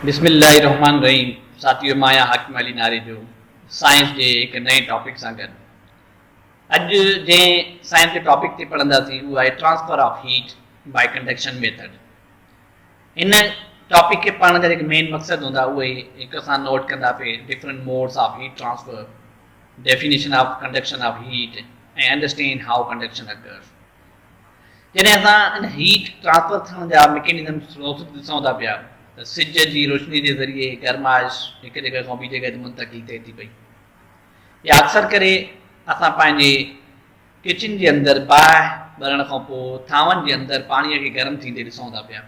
بسم الله الرحمٰن الرحيم ساٿيو مان آهيان حاڪم علي ناريجو سائنس جي هڪ نئين ٽاپڪ سان گڏ اڄ جنهن سائنس جي ٽاپڪ تي پڙهنداسين اهو آهي transfer of heat by conduction method هن ٽاپڪ کي پڙهڻ جا جيڪي مين مقصد هوندا اهي هڪ اسان نوٽ ڪنداسين different modes of heat transfer definition of conduction of heat ۽ understand how conduction occurs جڏهن اسان ان هيٽ ٽرانسفر ٿيڻ جا مڪينزم ڏسون ٿا پيا ته سج جي روشني جي ذريعي گرمائش هڪ جڳهه کان ٻي جڳهه تي منتقل ٿئي ٿي پئي يا اڪثر ڪري اسان پنهنجي ڪچن جي اندر باهه ٻرڻ کان پوء ٿانون جي اندر پاڻي کي گرم ٿيندي ڏسون ٿا پيا.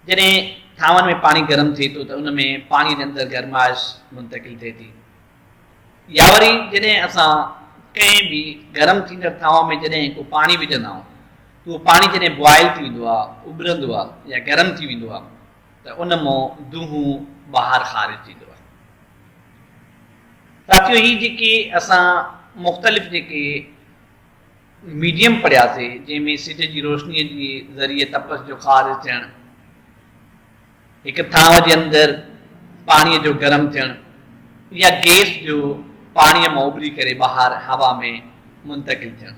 جڏهن ٿانون ۾ پاڻي گرم ٿئي ٿو ته ان ۾ پاڻي جي اندر گرمائش منتقل ٿئي ٿي يا وري جڏهن اسان ڪنهن به گرم ٿيندڙ ٿانو ۾ جڏهن ڪو پاڻي وجهندا آهيون ته اهو پاڻي جڏهن بوائل ٿي ويندو آهي، اٻرندو آهي يا گرم ٿي ويندو آهي ته ان مان دونهون ٻاهر خارج ٿيندو آهي. ساٿيو هي جيڪي اسان مختلف جيڪي ميڊيم پڙهياسي جنهن ۾ سج جي روشني جي ذريعي تپش جو خارج ٿيڻ، هڪ ٿانو جي اندر پاڻي جو گرم ٿيڻ يا گيس جو پاڻي مان اٻري ڪري ٻاهر هوا ۾ منتقل ٿيڻ.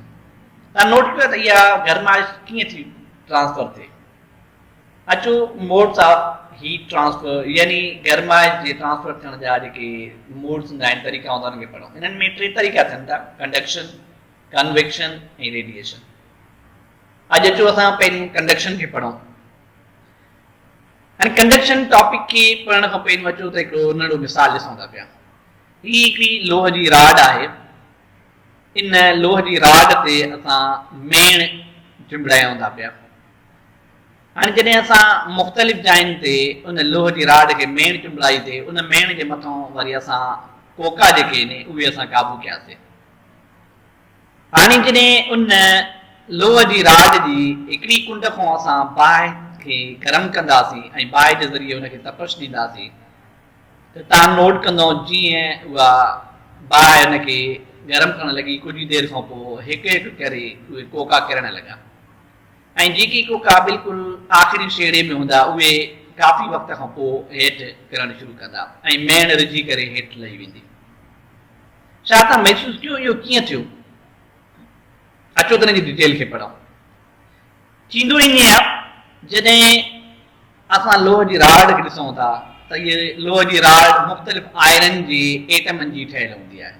توهان نوٽ ڪيو ته اها گرمائش ڪيئن ٿي ٽرانسفر ٿئي. اچو موڊس آف هيٽ ٽرانسفر يعني گرمائش جي ٽرانسفر ٿيڻ جا جيڪي موڊس هوندا آهن طريقا هوندا آهن انهن کي پڙهون. انهن ۾ ٽي طريقا ٿين ٿا، ڪنڊڪشن، ڪنويڪشن ۽ ريڊيئيشن. اڄ اچو اسان پهريون ڪنڊڪشن کي پڙهون. هاڻي ڪنڊڪشن ٽاپڪ کي پڙهڻ کان پهريون اچو ته هڪڙو ننڍڙو مثال ڏسون ٿا پيا. هي هڪڙي لوهه جي راڊ آهي. ان لوهه جي راڊ تي اسان ميڻ چنبڙايون ٿا پيا. هاڻي جڏهن اسان مختلف جاين تي ان لوهه جي راڊ کي ميڻ چنبڙائي تي ان ميڻ جي مٿان وري اسان ڪوڪا جيڪي آهن اهي اسان قابو ڪياسي. هاڻي جڏهن ان لوهه جي راڊ جي هڪڙي ڪنڊ کان اسان باهه کي گرم ڪنداسين ۽ باهه جي ذريعي ان کي تپش ڏينداسين ته توهان نوٽ ڪندؤ جيئن اها باهه ان کي گرم ڪرڻ لڳي ڪجهه ئي دير کان پوء هڪ هڪ ڪري اهي ڪوڪا ڪرڻ لڳا. ۽ جيڪي ڪوڪا بلڪل آخري شيڙي ۾ هوندا اهي ڪافي وقت کان پوء هيٺ ڪرڻ شروع ڪندا ۽ ميڻ رجي ڪري هيٺ لهي ويندي. ڇا توهان محسوس ڪيو اهو ڪيئن ٿيو؟ اچو ته ان جي ڊيٽيل کي پڙهون. ٿيندو ائين آهي جڏهن اسان لوهه جي راڊ کي ڏسون ٿا ته اهي لوهه جي راڊ مختلف آئرن جي ايٽمن جي ٺهيل هوندي آهي.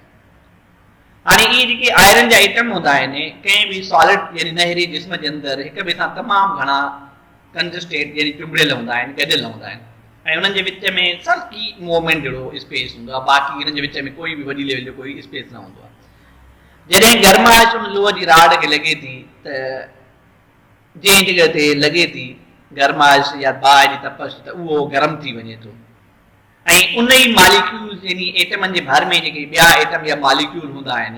هاڻي اهي جيڪي آئرن جا ايٽم هوندا آهن ڪنهن به سالڊ يعني نهري جسم جي اندر هڪ ٻئي سان تمام گهڻا ڪنجسٽيڊ يعني چنبڙيل هوندا آهن گڏيل هوندا آهن ۽ انهن جي وچ ۾ سلڪي موومينٽ جهڙو اسپيس هوندو آهي باقي انهن جي وچ ۾ ڪوئي به وڏي ليول جو ڪوئي اسپيس نه هوندو آهي. جڏهن گرمائش ان لوهه جي راڊ کي لڳي ٿي ته جنهن جڳهه تي لڳي ٿي گرمائش يا باهه جي تپش ته اهو گرم ٿي وڃي ٿو ۽ ان ئي ماليڪيولز يعني ايٽمن جي ڀر ۾ جيڪي ٻيا ايٽم يا ماليڪيول هوندا آهن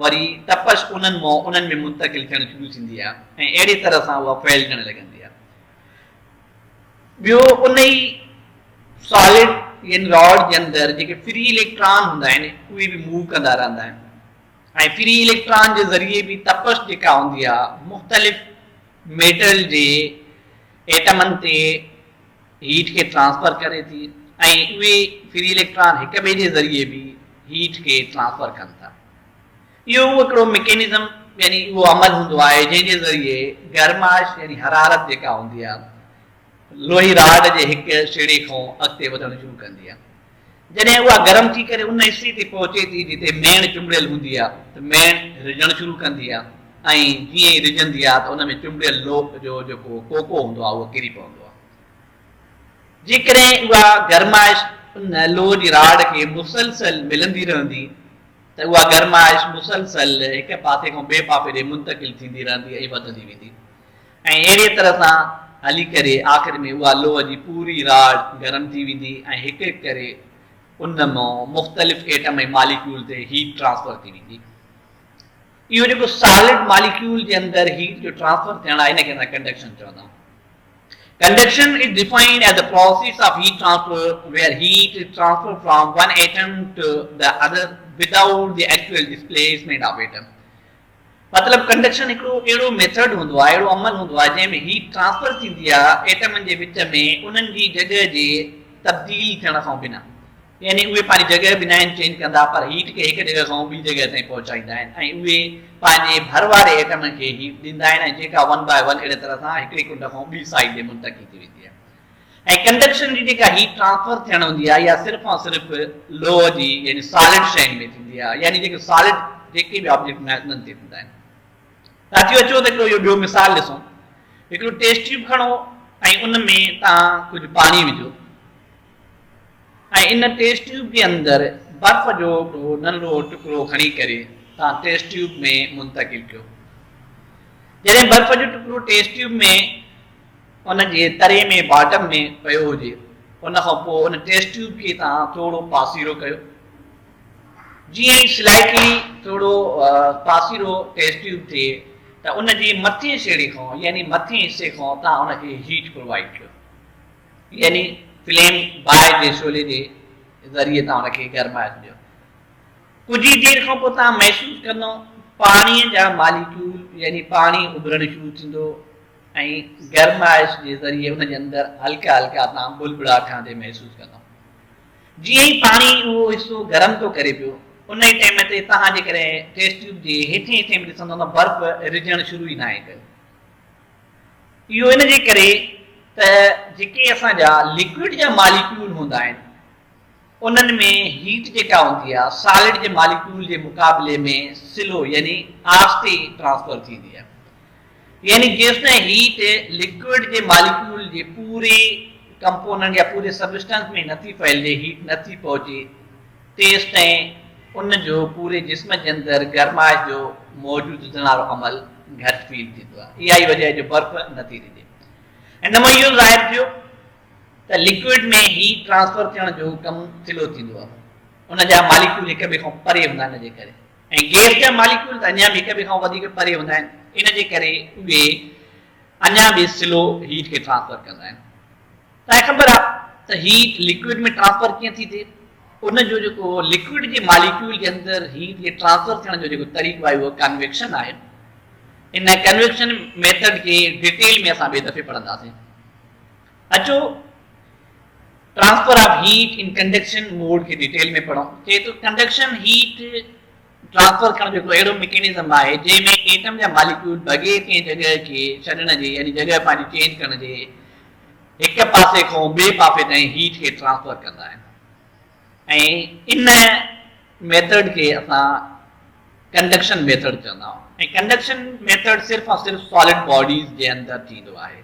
وري تپش انهن مان انهن ۾ منتقل ٿيڻ شروع ٿيندي آهي ۽ اهڙي طرح سان اها ڦهلجڻ لڳندي آهي. ٻيو ان ئي سالڊ يعني راڊ جي اندر جيڪي فري اليڪٽران هوندا آهن اهي به موو ڪندا رهندا آهن ۽ فري اليڪٽران جي ذريعي به تپش جيڪا هوندي آهي مختلف ميٽل جي ايٽمن تي هيٽ کي ٽرانسفر ڪري ٿي ۽ اهي فري اليڪٽران هڪ ٻئي جي ذريعي به هيٽ کي ٽرانسفر ڪن ٿا. اهو اهو هڪڙو مڪينزم يعني اهو عمل هوندو آهي جنهن جي ذريعي گرمائش يعني حرارت جيڪا هوندي آهي لوهي راڊ جي هڪ سيڙي کان اڳتي وڌڻ شروع ڪندي آهي. جڏهن اها گرم ٿي ڪري ان حصي تي پهچي ٿي جتي ميڻ چنبڙيل هوندي آهي ته ميڻ رجڻ شروع ڪندي آهي ۽ جيئن ئي رجندي آهي ته ان ۾ چنبڙيل لوهه جو جيڪو ڪوڪو هوندو آهي اهو ڪري پوندو آهي. جيڪڏهن اها گرمائش ان لوهه جي راڊ کي مسلسل ملندي رهندي ته اها گرمائش مسلسل هڪ پاسي کان ٻئي پاسي ڏي منتقل ٿيندي رهندي ۽ وڌندي ويندي. ۽ اهڙيء طرح سان هلي ڪري آخر ۾ اها لوهه جي پوري راڊ گرم ٿي ويندي ۽ هڪ هڪ ڪري ان مان مختلف ايٽم ۽ ماليڪيول تي هيٽ ٽرانسفر ٿي ويندي. اهو جيڪو سالڊ ماليڪيول جي اندر هيٽ جو ٽرانسفر ٿيڻ آهي ان کي اسان ڪنڊڪشن چوندا آهيون. Conduction is defined as the process of heat transfer where heat is transferred from one atom to the other without the actual displacement of atom. مطلب ڪنڊڪشن هڪڙو اهڙو ميٿڊ هوندو آهي، اهڙو عمل هوندو آهي جنهن ۾ هيٽ ٽرانسفر ٿيندي آهي ايٽمن جي وچ ۾ انهن جي جڳهه جي تبديل ٿيڻ کان بنا. يعني اهي پنهنجي جڳهه به ناهن چينج ڪندا پر هيٽ کي هڪ جڳهه کان ٻي جڳهه تائين پهچائيندا آهن ۽ اهي پنهنجي ڀر واري ايٽم کي هيٽ ڏيندا آهن ۽ جيڪا ون باء ون اهڙي طرح سان هڪڙي ڪنڊ کان ٻي سائيڊ ڏي منتقل ٿي ويندي آهي. ۽ ڪنڊڪشن جي جيڪا هيٽ ٽرانسفر ٿيڻ هوندي آهي اها صرف ۽ صرف لوهه جي يعني سالڊ شين ۾ ٿيندي آهي يعني جيڪي سالڊ جيڪي به آبجيڪٽ هوندا آهن انهن تي ٿيندا آهن. ساٿيو اچو ته هڪڙو اهو ٻيو مثال ڏسون. هڪڙو ٽيسٽ ٽيوب کڻو ۽ ان ۾ توهان ڪجهه پاڻي وجهو ۽ ان ٽيسٽ ٽيوب جي اندر برف جو هڪڙو ننڍڙو ٽڪرو کڻي ڪري توهان ٽيسٽ ٽيوب ۾ منتقل ڪيو. جڏهن برف جو ٽڪرو ٽيسٽ ٽيوب ۾ ان جي تري ۾ باٽم ۾ پيو هجي ان کان پوء ان ٽيسٽ ٽيوب کي توهان ٿورو پاسيرو ڪيو جيئن ئي سلائٽلي ٿورو پاسيرو ٽيسٽ ٽيوب ٿئي ته ان جي مٿين سيڙي کان يعني مٿين حصي کان توهان ان کي هيٽ پرووائيڊ ڪيو يعني فليم باهه جي شعلي جي ذريعي توهان ان کي گرمائي ڇڏيو. ڪجهه ئي دير کان پوء توهان محسوس ڪندو پاڻي جا ماليڪيول يعني پاڻي اڀرڻ شروع ٿيندو ۽ گرمائش جي ذريعي ان جي اندر هلڪا هلڪا توهان بلبلا ٺهندي محسوس ڪندو. جيئن ئي پاڻي اهو حصو گرم ٿو ڪري پيو ان ئي ٽائيم تي توهان جيڪڏهن ٽيسٽ ٽيوب جي هيٺين حصي ۾ ڏسندو ته برف رجڻ شروع ئي ناهي ڪيو. اهو ان جي ڪري ته جيڪي اسان جا لڪوئڊ جا ماليڪيول هوندا آهن انهن ۾ هيٽ جيڪا هوندي آهي سالڊ جي ماليڪيول جي مقابلي ۾ سلو يعني آهستي ٽرانسفر ٿيندي آهي. يعني جيستائين هيٽ لڪوئڊ جي ماليڪيول جي پوري ڪمپوننٽ يا پوري سبسٽنس ۾ نٿي ڦهلجي، هيٽ نٿي پهچي، تيستائين ان جو پوري جسم جي اندر گرمائش جو موجود هجڻ وارو عمل گهٽ فيل ٿيندو آهي. اها ئي وجه آهي جو برف نٿي رجي. ان مان اهو ظاهر ٿيو ته لڪوئڊ ۾ هيٽ ٽرانسفر ٿيڻ جو ڪم سلو ٿيندو آهي. ان جا ماليڪيول هڪ ٻئي کان پري هوندا آهن ان جي ڪري. ۽ گئس جا ماليڪيول ته اڃا به هڪ ٻئي کان وڌيڪ پري هوندا آهن ان جي ڪري اهي اڃا به سلو هيٽ کي ٽرانسفر ڪندا آهن. توهان کي خبر آهي ته هيٽ لڪوئڊ ۾ ٽرانسفر ڪيئن ٿي ٿئي؟ ان جو جيڪو لڪوئڊ جي ماليڪيول جي اندر هيٽ جي ٽرانسفر ٿيڻ جو جيڪو طريقو آهي اهو ڪنويڪشن آهي. ان ڪنويڪشن ميٿڊ کي ڊيٽيل ۾ اسان ٻئي دفعي پڙهنداسين. اچو transfer of heat in conduction mode کي ڊيٽيل ۾ پڙهون. چئي ٿو ڪنڊڪشن هيٽ ٽرانسفر ڪرڻ جو هڪڙو اهڙو ميڪينزم آهي جنهن ۾ ايٽم جا ماليڪيول بغير ڪنهن جڳهه کي ڇڏڻ جي يعني جڳهه پنهنجي چينج ڪرڻ جي هڪ پاسي کان ٻئي پاسي تائين هيٽ کي ٽرانسفر ڪندا آهن ۽ ان ميٿڊ کي اسان ڪنڊڪشن ميٿڊ چوندا آهيون ۽ ڪنڊڪشن ميٿڊ صرف ۽ صرف سالڊ باڊيز جي اندر ٿيندو آهي.